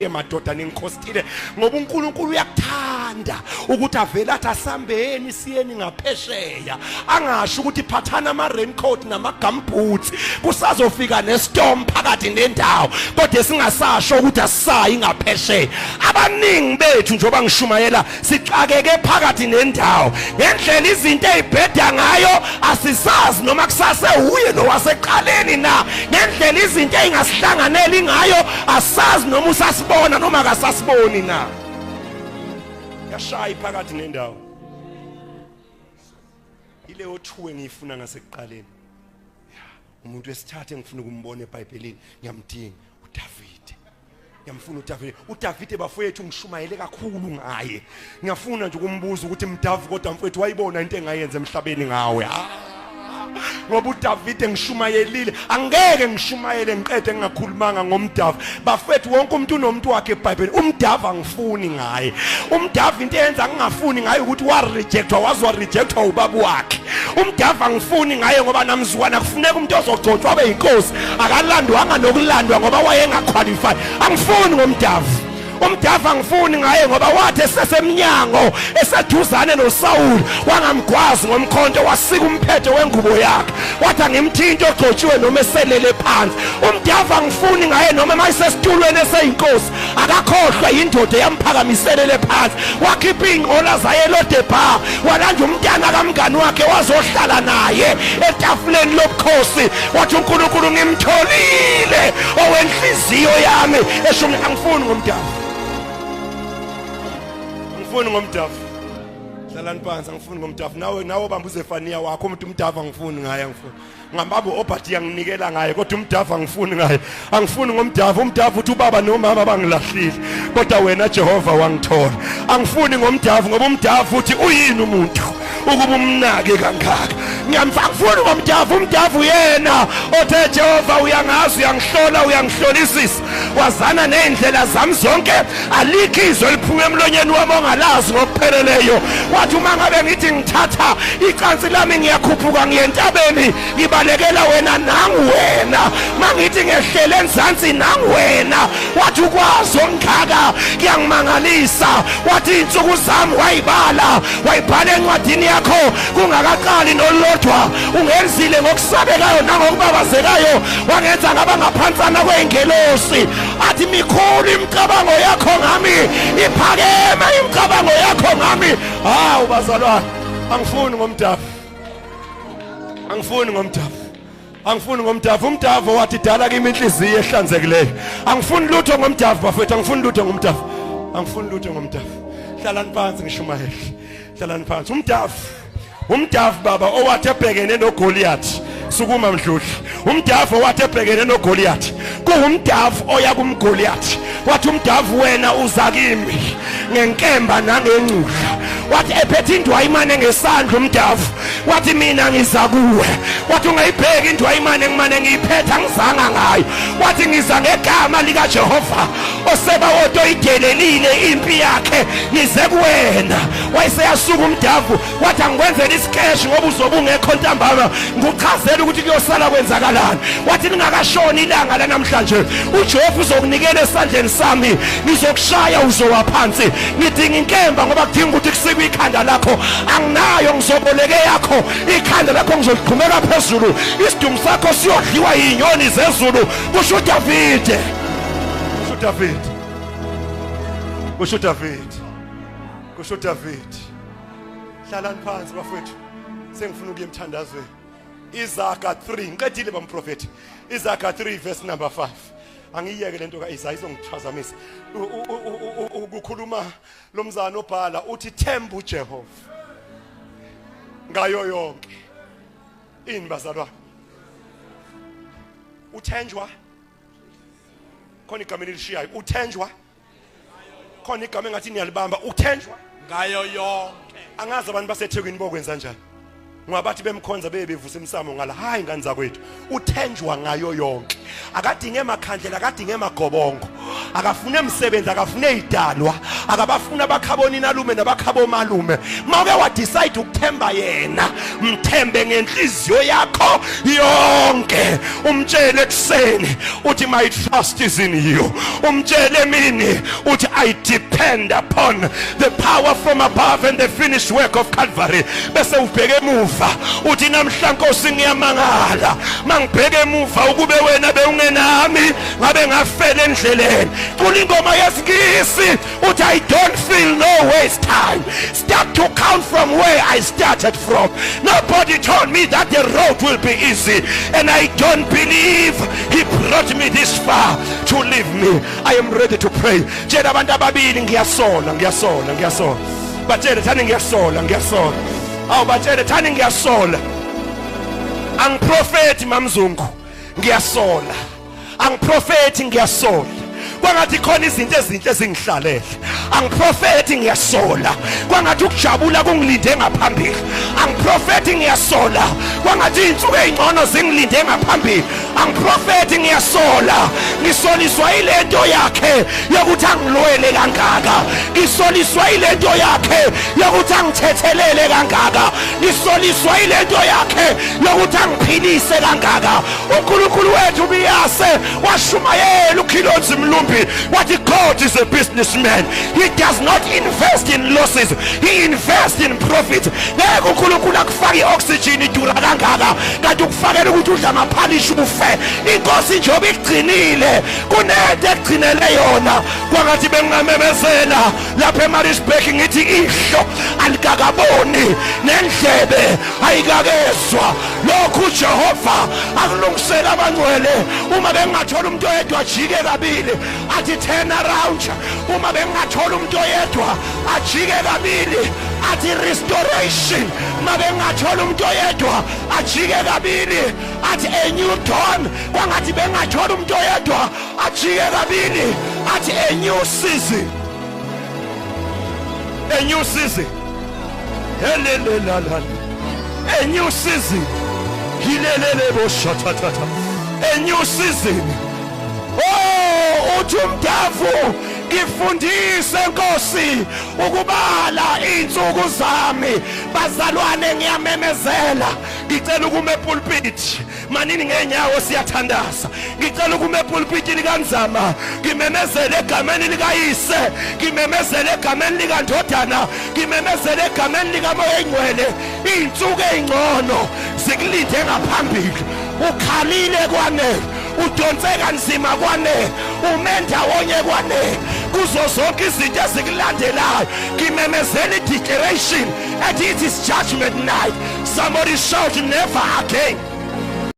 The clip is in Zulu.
Madoda, ningikhostile, ngoba uNkulunkulu uyakuthanda ukuthi avele athi asambeni siyeni ngaphesheya, angasho ukuthi phathana ama raincoat nama gumboots, kusazofika nestorm phakathi nendawo, kodwa singasasho ukuthi asisayi ngaphesheya. Abaningi bethu, njengoba ngishumayela, sixakeke phakathi nendawo ngendlela izinto ezibheda ngayo, asisazi noma kusase uye lo waseqaleni na. Ngendlela izinto ezingasihlanganeli ngayo, asazi noma usasibona noma akasasiboni na. Yashaya phakathi nendawo ileyo 2 engiyifuna ngasekuqaleni. Umuntu wesithathu engifuna ukumbona eBhayibhelini, ngiyamdinga, uDavid. Ngiyamfuna uDavid. UDavid, bafowethu, ngishumayele kakhulu ngaye. Ngiyafuna nje ukumbuza ukuthi, "Mdavi, kodwa mfowethu, wayibona into engayenza emhlabeni ngawe?" Ngoba uDavid ngishumayelile, angeke ngishumayele ngiqede ngingakhulumanga ngomDavi. Bafethu, wonke umuntu unomuntu wakhe eBhayibhelini. UmDavi angifuni ngaye. UmDavi, into eyenza ngingafuni ngaye ukuthi wa rejectwa, wazwa rejectwa ubaba wakhe. UmDavi angifuni ngaye ngoba namzukwana kufuneka umuntu ozogcotshwa abe yinkosi, akalandwanga nokulandwa ngoba wayengaqualify. Angifuni ngomDavi. UmDavi angifuni ngaye ngoba wathi esesemnyango, eseduzane noSawuli, wangamgwazi ngomkhonto, wasika umphetho wengubo yakhe, wathi, "Angimthinto ogcotshiwe noma eselele phansi." UmDavi angifuni ngaye noma mayisesitulweni eseyinkosi, akakhohlwa indoda eyamphakamiselele phansi, wakhipha ingqola zaye eLodebar, walanda umntana kamngani wakhe, wazohlala naye etafuleni lobukhosi, wathi, "UNkulunkulu ngimtholile owenhliziyo yami." Esho, angifuni ngomdavu, angifuni ngomdavu. Hlalani phansi. Angifuni ngomdavu. Nawe bamba uZefaniya wakho umuntu. Umdavu angifuni ngaye, angifuni ngambaba uObadiya, nginikela ngaye, kodwa umdavu angifuni ngaye, angifuni ngomdavu. Umdavu uthi, "Ubaba nomama bangilahlile, kodwa wena Jehova wangithola." Angifuni ngomdavu ngoba umdavu uthi, "Uyini umuntu ukuba umnake kangaka?" Ngiyamfuna ngomdavu. Umdavu yena othe, "Jehova, uyangazi, uyangihlola, uyangihlolisisa, wazana nezindlela zami zonke, alikho izwi eliphuma emlonyeni wami ongalazi ngokupheleleyo." Wathi, "Uma ngabe ngithi ngithatha icansi lami ngiyakhuphuka ngiyentabeni, ngibalekela wena, nangu wena. Mangithi ngehlele enzansi, nangu wena." Wathi, "Ukwazi ongaka kuyangimangalisa." Wathi, "Insuku zami wayibala, wayibhala encwadini yakho kungakaqali nolodwa. Ungenzile ngokusabekayo nangokubabazekayo, wangenza ngaba ngaphansana kwey'ngelosi." Athi, "Mikhulu imicabango yakho ngami, iphakeme imicabango yakho ngami." Hawu bazalwane, angifuni ngomdavu, angifuni ngomdavu, angifuni ngomdavu. Umdavu wathi, "Dala kimi inhliziyo ehlanzekileyo." Angifuni lutho ngomdavu, bafethu, angifuni lutho ngomdavu, angifuni lutho ngomdavu. Hlalani phansi, ngishumayele. Hlalani phansi. Umdavu, umdavu baba owathi ebhekene noGoliath, sukuma mdludla, umdavu owathi ebhekene noGoliath, kuwumdavu oya kumGoliath, wathi umdavu, "Wena uza kimi ngenkemba nangencula." Wathi ephethe indwayimane ngesandla umdavu, wathi, "Mina ngiza kuwe." Wathi, "Ungayibheki indwayimane, ngimane ngiyiphethe, angizanga ngayo." Wathi, "Ngiza ngegama likaJehova osebawoto idelelile impi yakhe, ngize kuwena." Wayeseyasuka umdavu, wathi, "Angikwenzela isikeshi ngoba uzobe ungekho ntambama, ngikuchazela ukuthi kuyosala kwenzakalani." Wathi, "Lingakashoni ilanga lanamhlanje, uJehova uzokunikela esandleni sami, ngizokushaya uzowa phansi. Ngidinga inkemba ngoba kudinga ukuthi kusikwe ikhanda lakho. Anginayo, ngizoboleke yakho. Ikhanda lakho ngizoligqumeka phezulu, isidumbu sakho siyodliwa yinyoni zezulu," kusho uDavide, kusho uDavid, kusho uDavid, kusho uDavid. Hlalani phansi bafowethu, sengifuna ukuya emthandazweni. Izaga 3, ngiqedile bamprofeti. Izaga 3 verse number 5. Angiyeke lento kaIsaya, izongiphazamisa. Ukukhuluma lomzana obhala uthi, "Themba uJehova ngayo yonke ini." Bazalwane, uthenjwa khona igama elishiyayo, uthenjwa khona igama engathi niyalibamba, uthenjwa ngayo yonke. Angazi abantu baseThekwini bokwenza njani, ngoba bathi bemkhonza beye bevusa emsamo ngala. Hayi, ngani zakwethu, uthenjwa ngayo yonke. Akadinge makhandlela, akadinge magobongo, akafune emsebenzi, akafune idalwa, akabafuna abakhaboni nalume nabakhabo malume. Mawuke wa decide ukuthemba yena, mthembe ngenhliziyo yakho yonke. Umtshele ekuseni uthi my trust is in you. Umtshele emini uthi I depend upon the power from above and the finished work of Calvary. Bese ubheke emuva uthi namhla Nkosi ngiyamangala, mangibheke emuva ukube wena bewungenami ngabe ngafela endleleni. Cula ingoma yesiNgisi uthi I don't feel no waste time. Start to count from where I started from. Nobody told me that the road will be easy, and I don't believe he brought me this far to leave me. I am ready to pray. Tshela abantu ababili ngiyasola, ngiyasola, ngiyasola. Batshele thani ngiyasola, ngiyasola. Awu batshele thani ngiyasola. Angiprofeti mamzungu, ngiyasola. Angiprofeti, ngiyasola. Kwangathi khona izinto ezinhle ezingihlalele. Angiprofeti, ngiyasola. Kwangathi ukujabula kungilinde ngaphambili. Angiprofeti, ngiyasola. Kwangathi izinsuku ezingcono zingilinde ngaphambili. Angiprofeti, ngiyasola. Ngisoliswa ilento yakhe yokuthi angilwele kangaka. Ngisoliswa ilento yakhe yokuthi angithethelele kangaka. Ngisoliswa ilento yakhe yokuthi angiphilise kangaka. uNkulunkulu wethu biyase washumayela uKhilonzi Mlumbi wathi God is a businessman, he does not invest in losses, he invests in profit. Ngeke uNkulunkulu akufake ioxygen idura kangaka kanti ukufakela ukuthi udla amaphalishi ufe. Inkosi njengoba ikugcinile kunento ekugcinele yona. Kwangathi bengingamemezela lapha eMaritzburg ngithi ihlo alikakaboni nendlebe ayikakezwa lokhu uJehova akulungisela abangcwele. Uma bengingathola umuntu oyedwa ajike kabili athi turn around, uma bengingathola umuntu oyedwa ajike kabili athi restoration, uma bengingathola umuntu oyedwa ajike kabili athi a new dawn, kwangathi bengingathola umuntu oyedwa ajike kabili athi a new season, a new season, helelelala, a new season, hilelele boshathathatha, a new season. Oh, uthi umdavu ngifundise Nkosi ukubala insuku zami. Bazalwane ngiyamemezela, ngicela ukuma epulpit, manini ngenyawo siyathandaza. Ngicela ukuma epulpit likaNzama ngimemezele egameni likaYise, ngimemezele egameni likaNdodana, ngimemezele egameni likaMoya Engcwele, izinsuku ezingcono zikulinde ngaphambili. Ukhalile kwanele, udonse kanzima kwanele, ume ndawonye kwanele, kuzo zonke izinto ezikulandelayo ngimemezela i-declaration ethi it is judgment night. Somebody shout never again.